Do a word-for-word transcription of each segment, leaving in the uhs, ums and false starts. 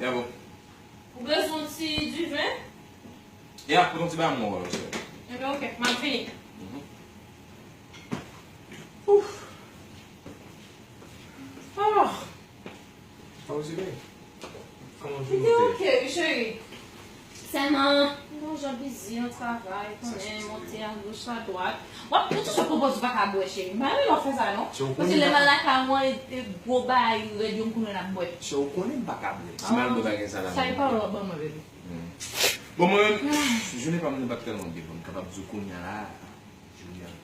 Ya bon. Ou bezwen yon ti diven? Ya, pote yon ti bagay mwen wè, chè. Ebyen, oke, m ap vini. Mhm. Ouf. Ah. How was your day? Kòman jounen w te ye? Li te oke, wi, cheri. Sèlman, m gon jan bizi nan travay, konnen, monte a goch a dwat. W ap, ou toujou konpoze w pa ka bwè, cheri. M pa renmen lè w fè sa, non. Paske lè m al lakay ou an, e, e gwo bagay rèd yo m konn wè n ap bwè. Chè, ou konnen m pa ka bwè. Si m al bwè bagay sa la, sa e pawòl w ap ban mwen, baby. Hmm. Bon, mwen menm, jounen pa m nan pa t tèlman byen. Bon, m kapab di w kounye a la, jounen an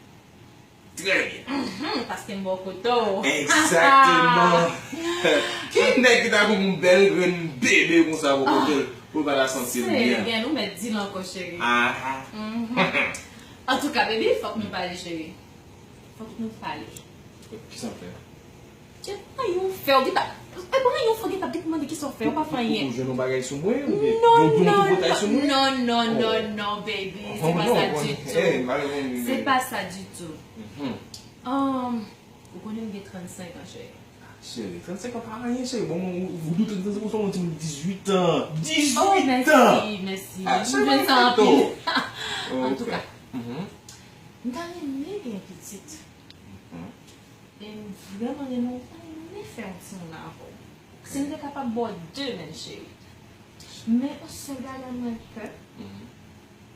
trè byen. Mhm, paske m bò kote w. Egzakteman. Ki nèg ki ta konn yon bèl grenn bebe konsa bò kote l, pou l pa ta santi l byen? Seyè, ou mèt di l ankò, cheri. Aha. Mhm. Antouka, baby, fòk nou pale, cheri. Fòk nou pale. Kisa m fè? Chè, pa yon fè, ou gen ta, e, pa yon fè, ou gen ta ap mande kisa w fè, ou pa fè anyen. Ou jwenn yon bagay sou mwen, oubyen yon don ki potay sou mwen? Non, non, non, non, baby, se pa sa ditou. Se pa sa ditou. Mhm. Um, ou konnen m gen trannsenk an, cheri. Cheri, trannsenk an pa anyen, cheri. Bon, ou, ou doute trannsenk an, ou se yon timoun dizuit an. Dizuit an! Oh, mèsi, mèsi. Ah, cheri, m jwenn sa anpil. Antouka, mhm, m ta renmen gen pitit. Mhm. E m vrèman renmen, m ta renmen fè yon timoun avè w. Si m te kapab ba w de menm, cheri. Men yon sèl bagay mwen pè. Mhm.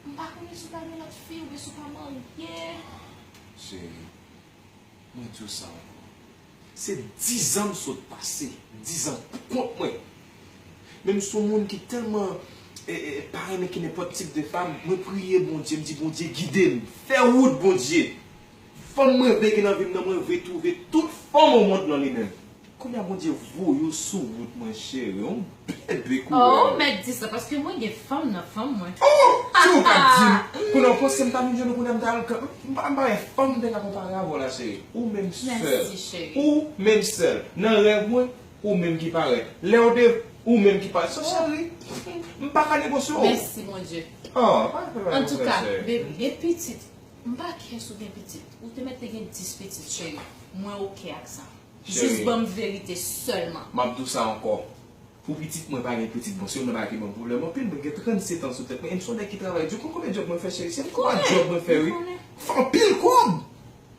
M pa konnen si w ta gen lòt fi oubyen si w pa marye. Cheri, mwen di w sa ankò. Se dizan m sot pase, dizan pou kont mwen. Men m se yon moun ki tèlman, e, e, pa renmen ki nenpòt tip de fanm, mwen priye Bondye, m di, "Bondye, gide m, fè wout, Bondye." Fanm mwen vle gen nan vi m nan, mwen vle twouve tout fanm o mond lan li menm. Kounye a Bondye voye w sou wout mwen, cheri, yon bebe kouraj. Oh, ou mèt di sa, paske mwen gen fanm nan fanm mwen. Oh, si w t ap di m, kounye a w panse m ta vin jwenn ou, kounye a m ta al, m pa, m pa wè fanm m te ka konpare avè w la, cheri. Ou menm sèl. Mèsi, cheri. Ou menm sèl. Nan rèv mwen, ou menm ki parèt. Lè w te, ou menm ki parèt. So, cheri, m pa ka negosye w. Mèsi, Bondye. Oh, pa fè bagay konsa, cheri. Antouka, baby, gen pitit. M pa kè si w gen pitit. Ou te mèt te gen dis pitit, cheri. Mwen oke ak sa. Jis ban m verite sèlman. M ap di w sa ankò. Pou pitit mwen pa gen pitit, bon, se youn nan bagay ki ban m pwoblèm anpil. Mwen gen trannset an sou tèt mwen. E m se yon nèg ki travay di. Ou konn konbyen djòb mwen fè, cheri? Se twa djòb mwen fè, wi. M fè anpil kòb.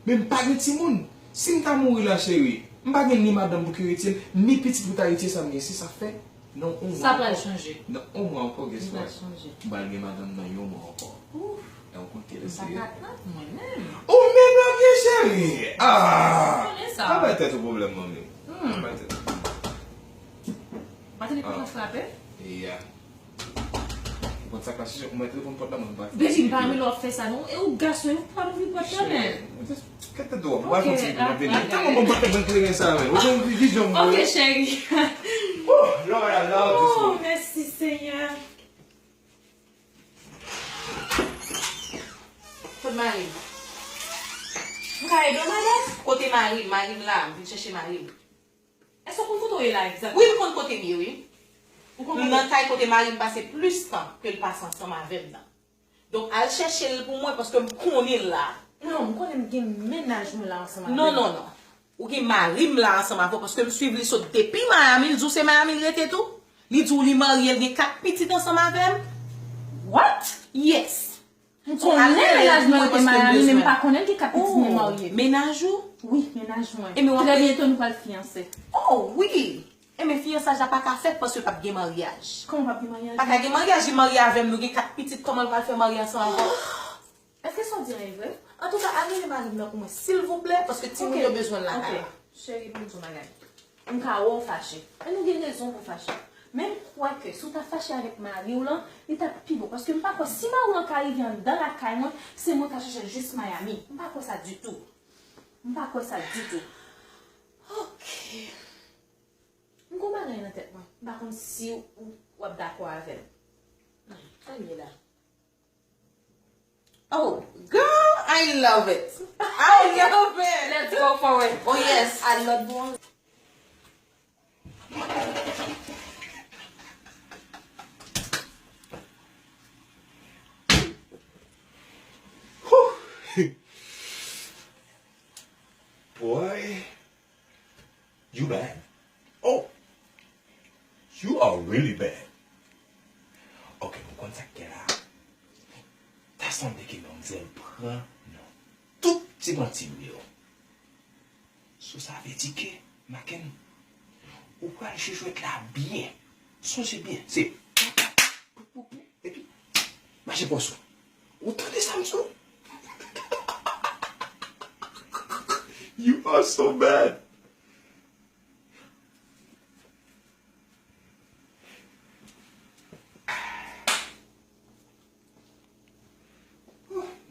Men m pa gen timoun. Si m ta mouri la, cheri, m pa gen ni madanm pou ki retire m, ni pitit pou ta retire sa m gen. Se sa k fè. Nan yon mwa ankò. Sa pral chanje. Nan yon mwa ankò, guess what? Li pral chanje. M pral gen madanm nan yon mwa ankò. Ouf. E ou konn kilè se ye? M pa ka tann mwen menm. Ou menm la byen cheri. Ah! Ou konnen sa. Pa bay tèt ou pwoblèm, manmi. Hmm. Pa bay tèt ou. Mateli pa ka frape? Yeah. Ou konn sa k pase, ou mèt reponn pòt la, mwen m pa. Baby, m pa renmen lè w ap fè sa non. E ou gason, ou pa ouvri pòt la, men. Kèt tèt ou, m pral fè yon ti, m ap vini. Tèlman bon, m pa fè bon kleren sa, men. Ou konn vizyon m voye. Ok, cheri. Oh, Lord, I love this one. Oh, mèsi, Senyè. Kot mari m? M ka ede w, madanm? Kote mari m? Mari m la, m vin chèche mari m. Èske w konn kote w ye la egzakteman? Wi, m konn kote m ye, wi. Ou konn kote? M nan kay kote mari m pase plis tan ke l pase ansanm avè m nan. Donk, al chèche l pou mwen, paske m konnen l la. Non, m konnen m gen mennaj mwen la ansanm avè m. Non, non, non. Ou gen mari m la ansanm avè w, paske m swiv li sot depi Miami, li di w se Miami l rete tou. Li di w li marye, l gen kat pitit ansanm avè m. What? Yes. M konnen mennaj mwen rete Miami, men m pa konnen l gen kat pitit men marye. Mennaj ou? Wi, mennaj mwen. Trè byento nou pral fiyanse. Oh, wi. Enben, fiyansaj la pa ka fèt paske p ap gen maryaj. Kòman p ap gen maryaj? Pa ka gen maryaj, li marye avè m, nou gen kat pitit, kòman l pral fè marye ansanm avè w? Èske sa w di an e vre? Antouka, al rele mari m nan pou mwen, silvouplè, paske timoun yo bezwen l lakay la. Ok. Cheri, ban m di w yon bagay. M ka wè w fache. E nou gen rezon pou fache. Men m kwè ke si w ta fache avèk mari w lan, li t ap pi bon. Paske m pa kwè si mari w lan ka rive anndan lakay mwen, se mwen k ap chèche l jis Miami. M pa kwè sa ditou. M pa kwè sa ditou. Ok. M gon bagay nan tèt mwen. M pa konn si w, w ap dakò avè m. Hmm, sa l ye la? Oh, girl, I love it. I love it. Let's go for it. Oh, yes. A lòt bò. Whew. Boy. You bad. Oh. You are really bad. Ok, nou konn sa k gen la. Ta sanble ke manmzèl pran nan tout ti manti m yo. So sa vle di ke, Maken, ou pral jwe jwèt la byen. Sonje byen, se pou, pou, pou, epi mache pòs ou. Ou tande sa m di w? You are so bad.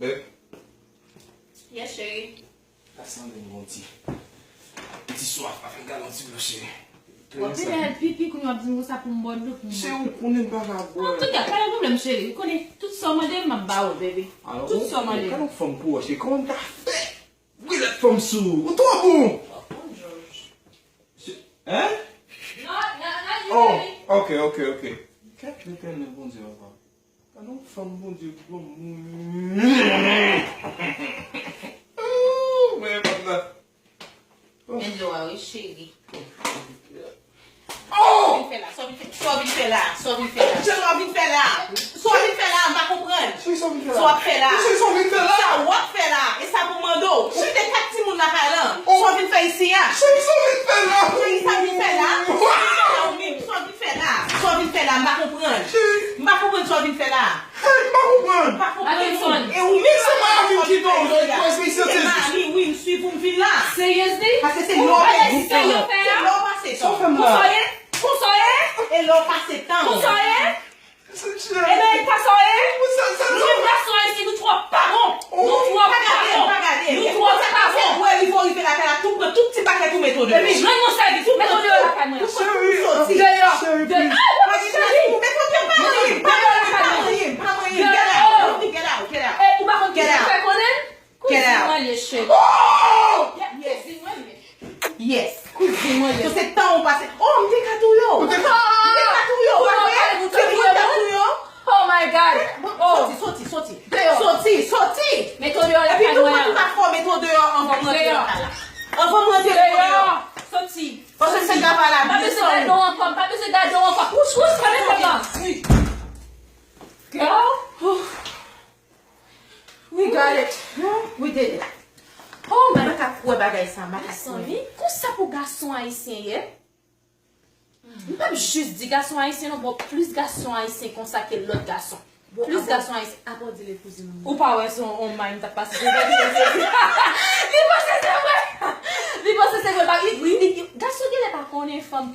Babe. Yes, cheri. Sa sanble m gon ti, ti swaf avèk galon dlo, cheri. W ap vin al pipi, kounye w ap di m konsa pou m bwè dlo pou mwen. Cheri, ou konnen m pa ka bwè. Antouka, pa gen pwoblèm, cheri. Ou konnen tout sa w mande m, m ap ba ou l, baby. Tout sa w mande m. Alò, ou, ou, ou, gade yon fanm pou ou, cheri. Kòman m ka fè? Wi, lòt fanm sou ou. Ou twò bon. Hein? Oh, ok, ok, ok. Kèt Letènèl Bondye, papa. Gade yon fanm Bondye ban mwen. Oh, men fanm nan. Men dlo a wi, cheri. Oh! Sa w vin fè la, sa w vin fè la, sa w vin fè la, sa w vin fè la, m pa konprann. Cheri, sa w vin fè la? Sa w ap fè la? Cheri, sa w vin fè la? Sa w ap fè la? E sa pou m mande w? Ou kite kat timoun lakay lan. Sa w vin fè isi a? Cheri, sa w vin fè la? Cheri, sa w vin fè la? Sa w vin fè la ou menm? Sa w vin fè la? Sa w vin fè la? M pa konprann. Cheri. M pa konprann sa w vin fè la. Hey, m pa konprann. M pa konprann. Attention. E ou menm se mami m ki ban w, non, e pa espesye, se jis. Se mami, wi, m swiv ou, m vin la. Seriously? Paske se lè w pèdi tan. Se lè w pase tan. Sa w fè m la? Konsa w ye? Konsa w ye? E lè w pase tan. Konsa w ye? Ebyen, e pa sa w ye? Sa, sa, sa. Nou menm gason ayisyen, nou twò pa bon. Nou twò pa bon. Nou twò pa bon. Ou rive, ou rive lakay la, tou pran tout ti pakèt ou mete deyò. Epi jwenn yon sèvis, mete deyò lakay mwen. Cheri, deyò, cheri, deyò. Cheri. Get out, get out, get out. Get out. Get out. Get out. Kouzin mwen ye, cheri. Oh! Yes. Kouzin mwen ye. So se tan ou pase. Oh, m te ka touye w. M te ka touye w. Ou pa vre? Se mwen k te touye w. Oh my God. Bon, oh. Soti, soti, soti. Deyò. Soti, soti. Mete w deyò lakay mwen an. Epi nou pran tout afè w, mete w deyò anvan m rantre lakay la. Anvan m rantre, mete w deyò. Soti. Paske m fèk gade la. M pa bezwen gade w ankò, m pa bezwen gade w ankò. Wouch, wouch, pa met kòb la. Girl. We got it. We did it. Oh my God. Mwen pa ka kwè bagay sa, mwen pa ka kwè. Mezanmi, konsa pou gason ayisyen ye? M p ap jis di gason ayisyen non, bon, plis gason ayisyen konsa ke lòt gason. Plis gason ayisyen. Apa w di l e kouzin mwen. Ou pa wè se yon, yon may m t ap pase. Li panse se vre. Li panse se vre. Li, li, li, gason genlè pa konnen fanm